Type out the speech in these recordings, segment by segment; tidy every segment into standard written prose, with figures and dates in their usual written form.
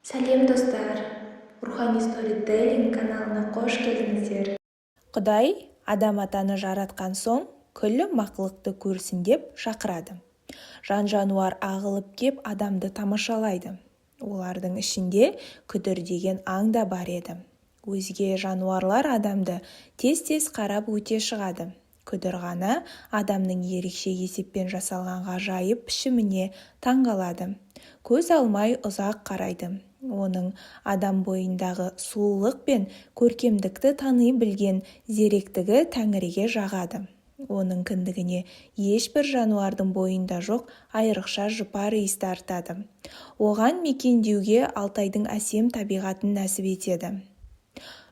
Сәлем, достар! Рухани сторителлинг каналына қош келдіңіздер! Құдай Адам атаны жаратқан соң, күллі мақлықты көрсін деп шақырады. Жан-жануар ағылып кеп адамды тамашалайды. Олардың ішінде күдір деген аң да бар еді. Өзге жануарлар адамды тез-тез қарап өте шығады. Күдір ғана адамның ерекше есеппен жасалған ғажайып пішініне таңғалады. Көз алмай ұзақ қарайды. Оның адам бойындағы сұлулық пен көркемдікті тани білген зеректігі Тәңіріге жағады. Оның кіндігіне ешбір жануардың бойында жоқ айрықша жұпар иіс тартады. Оған мекендеуге Алтайдың әсем табиғатын нәсіп етеді.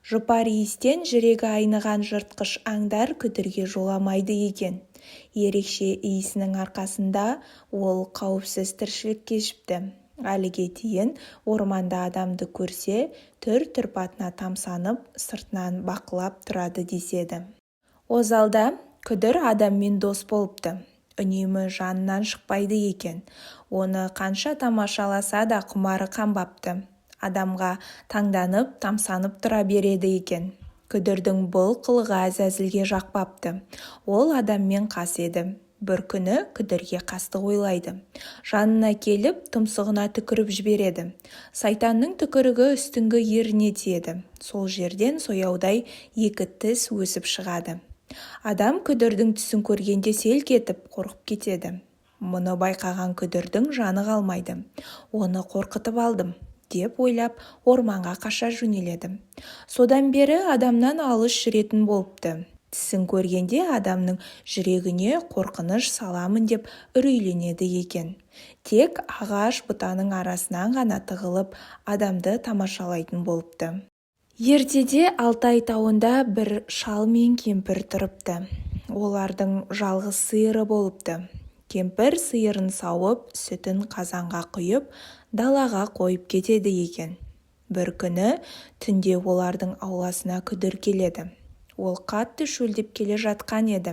Жұпар иістен жүрегі айныған жыртқыш аңдар күдірге жоламайды екен. Ерекше иісінің арқасында ол қауіпсіз тіршілік кешіпті. Әліге дейін орманда адамды көрсе, түр-тұрпатына тамсанып, сыртынан бақылап тұрады деседі. Озалда күдір адаммен дос болыпты. Үнемі жанынан шықпайды екен. Оны қанша тамашаласа да құмары қанбапты. Адамға таңданып, тамсанып тұра береді екен. Күдірдің бұл қылығы Әзәзілге жақпапты. Ол адаммен қас еді. Бір күні күдірге қастық ойлайды. Жанына келіп, тұмсығына түкіріп жібереді. Сайтанның түкірігі үстіңгі ерніне тиеді. Сол жерден сояудай екі тіс өсіп шығады. Адам күдірдің түсін көргенде селк етіп, қорқып кетеді. Мұны байқаған күдірдің жаны қалмайды. Оны қорқытып алдым, деп ойлап, орманға қаша жөнеледі. Содан бері адамнан алыс жүретін болыпты. Тісін көргенде адамның жүрегіне қорқыныш саламын деп үрейленеді екен. Тек ағаш бұтаның арасынан ғана тығылып, адамды тамашалайтын болыпты. Ертеде Алтай тауында бір шал мен кемпір тұрыпты. Олардың жалғыз сиыры болыпты. Кемпір сиырын сауып, сүтін қазанға құйып, далаға қойып кетеді екен. Бір күні түнде олардың ауласына күдір келеді. Ол қатты шөлдеп келе жатқан еді.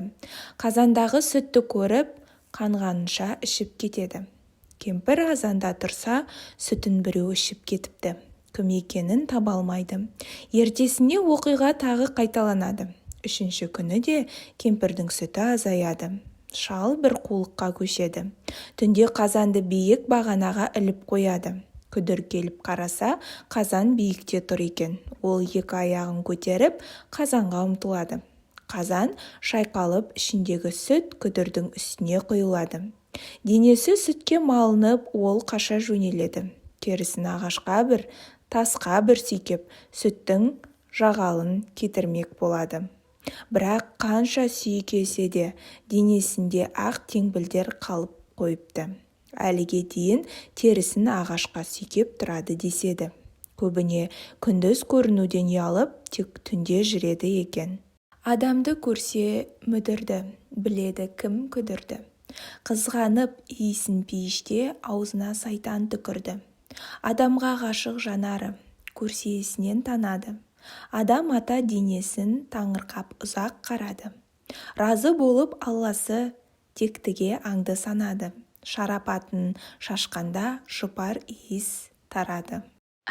Қазандағы сүтті көріп, қанғанынша ішіп кетеді. Кемпір азанда тұрса, сүтін біреу ішіп кетіпті. Кім екенін таба алмайды. Ертесіне оқиға тағы қайталанады. Үшінші күні де кемпірдің сүті азаяды. Шал бір қулыққа көшеді. Түнде қазанды биік бағанаға іліп қояды. Күдір келіп қараса, қазан биікте тұр екен. Ол екі аяғын көтеріп, қазанға ұмтылады. Қазан шайқалып, ішіндегі сүт күдірдің үстіне құйылады. Денесі сүтке малынып, ол қаша жөнеледі. Терісін ағашқа бір, тасқа бір сүйкеп, сүттің жағалын кетірмек болады. Бірақ қанша сүйкесе де, денесінде ақ теңбілдер қалып қойыпты. Әліге дейін терісін ағашқа сүйкеп тұрады деседі. Көбіне күндіз көрінуден ұялып, тек түнде жүреді екен. Адамды көрсе мүдірді, біледі кім күдірді. Қызғанып иісін пейіште, аузына сайтан түкірді. Адамға ғашық жанары, көрсе есінен танады. Адам ата денесін таңырқап ұзақ қарады. Разы болып Алласы тектіге аңды санады. Шарапатын шашқанда жұпар иіс тарады.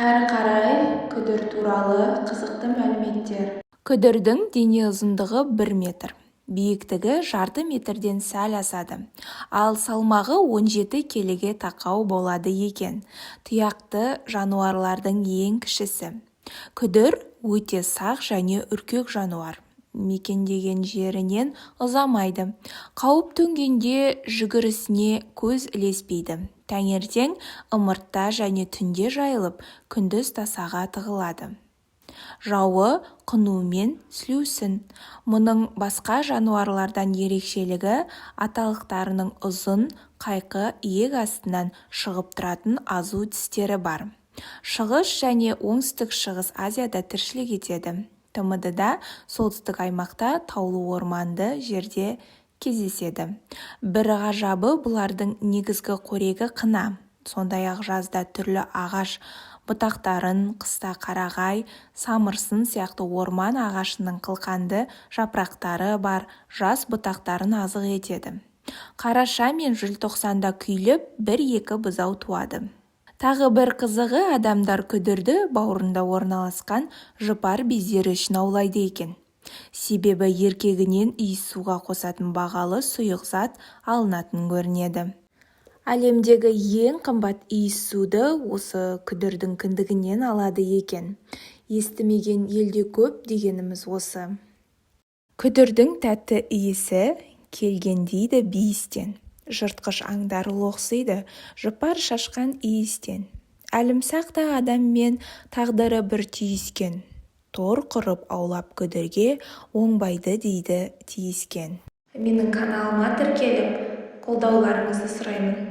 Әрі қарай күдір туралы қызықты мәліметтер. Күдірдің дене ұзындығы 1 метр, биіктігі жарты метрден сәл асады. Ал салмағы 17 келіге тақау болады екен. Тұяқты жануарлардың ең кішісі. Күдір өте сақ және үркек жануар. Мекендеген жерінен ұзамайды. Қауіп төнгенде жүгірісіне көз ілеспейді. Таңертең ымыртта және түнде жайылып, күндіз тасаға тығылады. Жауы құну мен сілеусін. Мұның басқа жануарлардан ерекшелігі аталықтарының ұзын, қайқы иек астынан шығып тұратын азу тістері бар. Шығыс және Оңтүстік-Шығыс Азияда тіршілік етеді. ТМД-да солтүстік аймақта таулы орманды жерде кездеседі. Бір ғажабы, бұлардың негізгі қорегі қына. Сондай-ақ жазда түрлі ағаш бұтақтарын, қыста қарағай, самырсын сияқты орман ағашының қылқанды жапырақтары бар жас бұтақтарын азық етеді. Қараша мен желтоқсанда күйліп, бір-екі бұзау туады. Тағы бір қызығы, адамдар күдірді бауырында орналасқан жұпар бездері үшін аулайды екен. Себебі еркегінен иіссуға қосатын бағалы сұйық зат алынатын көрінеді. Әлемдегі ең қымбат иіссуды осы күдірдің кіндігінен алады екен. Естімеген елде көп дегеніміз осы. Күдірдің тәтті иісі келген дейді бейістен. Жыртқыш аңдар лоқсиды жұпар шашқан иістен. Әлімсақ та адаммен тағдыры бір түйіскен. Тор құрып аулап күдірге оңбайды дейді тиіскен. Менің каналыма тіркеліп, қолдауларыңызды сұраймын.